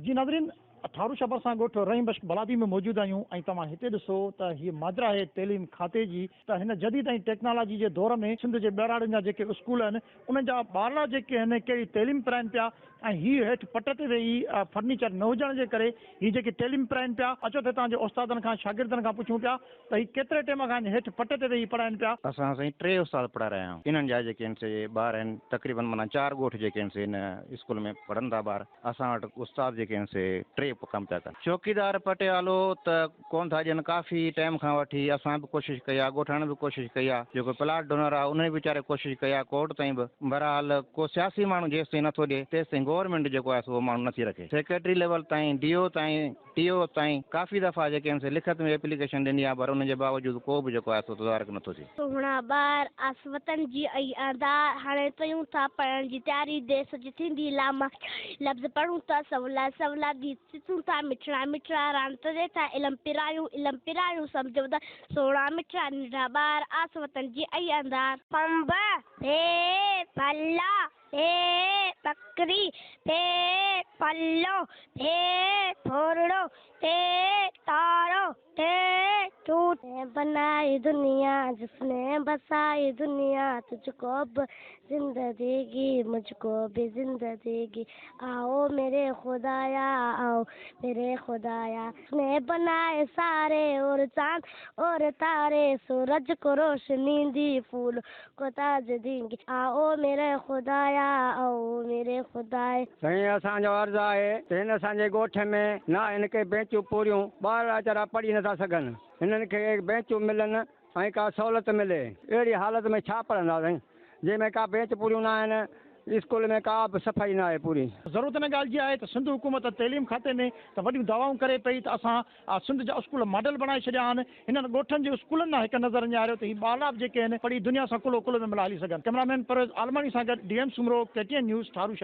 جي ناظرين ٺارو شهر ڀرسان ڳوٺ رحيم بخش بلادي ۾ موجود آهيون ۽ توهان هتي ڏسو ته هي ماجرا آهي تعليم کاتي جي ته هن جديد ۽ ٽيڪنالاجي جي دور ۾ سنڌ جي ٻهراڙين جا جيڪي اسڪول آهن انهن جا ٻارڙا جيڪي آهن ڪهڙي تعليم پرائين پيا ۽ هي هيٺ پٽ تي ويهي فرنيچر نه هجڻ جي ڪري هي جيڪي تعليم پرائين پيا اچو ته هتان جي استادن کان شاگردن کان پڇون پيا ته هي ڪيتري ٽيم کان هيٺ پٽ تي ويهي پڙهائين پيا. اسان سائين ٽي استاد پڙهائي رهيا آهيون. انهن جا جيڪي آهن سي ٻار آهن تقريبن معنيٰ چار ڳوٺ جيڪي آهن سي هن اسڪول ۾ پڙهن ٿا ٻار. اسان وٽ استاد جيڪي آهن سي ٽي ڪم پيا ڪن. چوڪيدار پٽيوالو ته ڪونه ٿا ڏين ڪافي ٽائيم کان وٺي اسان به ڪوشش ڪئي آهي ڳوٺاڻن به ڪوشش ڪئي آهي جيڪو پلاٽ ڊونر آهي انهن به ويچاري ڪوشش ڪئي آهي ڪورٽ تائين به بهرحال ڪو سياسي ماڻهو جيستائين نٿو ڏي تيستائين گورنمينٽ جيڪو آهي سو اهو ماڻهو نٿي رکي سيڪريٽري ليول تائين ڊي او تائين ٽي او تائين ڪافي دفعا جيڪي آهن سي لکت ۾ ايپليڪيشن ڏني آهي پر ان جي باوجود ڪو به جيڪو آهي سو تدارڪ نٿو ٿئي. سهڻا ٻار آس وطن جي ۽ آڌار، هاڻي ڪيون ٿا پڙهڻ جي تياري، ديس جي ٿيندي لاماري، لفظ پڙهون ٿا سولا سولا، گيت سکون ٿا مٺڙا مٺڙا، راند ڪري ٿا علم پرايون علم پرايون، سمجهه وڌايون، سهڻا مٺڙا ننڍڙا ٻار آس وطن جي ۽ آڌار. پنب، ڦي، ڦلا، ڦي، ٻڪري، ڦي، پلو، ڦي، ڦورڙو، تي، تارو، ٽي، ٺوٺ. بنائي دنيا جس ني بسائي دنيا تجھ ڪو به زنده ديگي مجھ ڪو به زنده ديگي آئو ميري خدايا آئو ميري خدايا ني بنائي ساري اور چاند اور تاري سورج ڪو روشني the ڦول ڪو تاج دينگي آئو ميري خدايا آئو ميري خدايا. سائين اسان جو عرض آهي ته هن اسان جي ڳوٺ ۾ نه آهن ڪي بينچون پوريون ٻارڙا ويچارا پڙهي نٿا سگهن هنن کي بينچون ملن ۽ ڪا سهولت ملي اهڙي حالت ۾ ڇا پڙهندا سائين جنهن ۾ ڪا بينچ پوريون نه آهن اسڪول ۾ ڪا به صفائي نه آهي پوري. ضرورت ان ڳالهه جي آهي ته سنڌ حڪومت تعليم کاتي ۾ ته وڏيون دعوائون ڪري پئي ته اسان سنڌ جا اسڪول ماڊل بڻائي ڇڏيا آهن، هنن ڳوٺن جي اسڪولن ڏانهن هڪ نظر نهاريو ته هي ٻارڙا به جيڪي آهن پڙهي دنيا سان ڪلهو ڪلهو ۾ ملائي هلي سگهن. ڪئميرا مين پرويز عالماڻي سان گڏ D M Soomro, K T N news, Tharushah.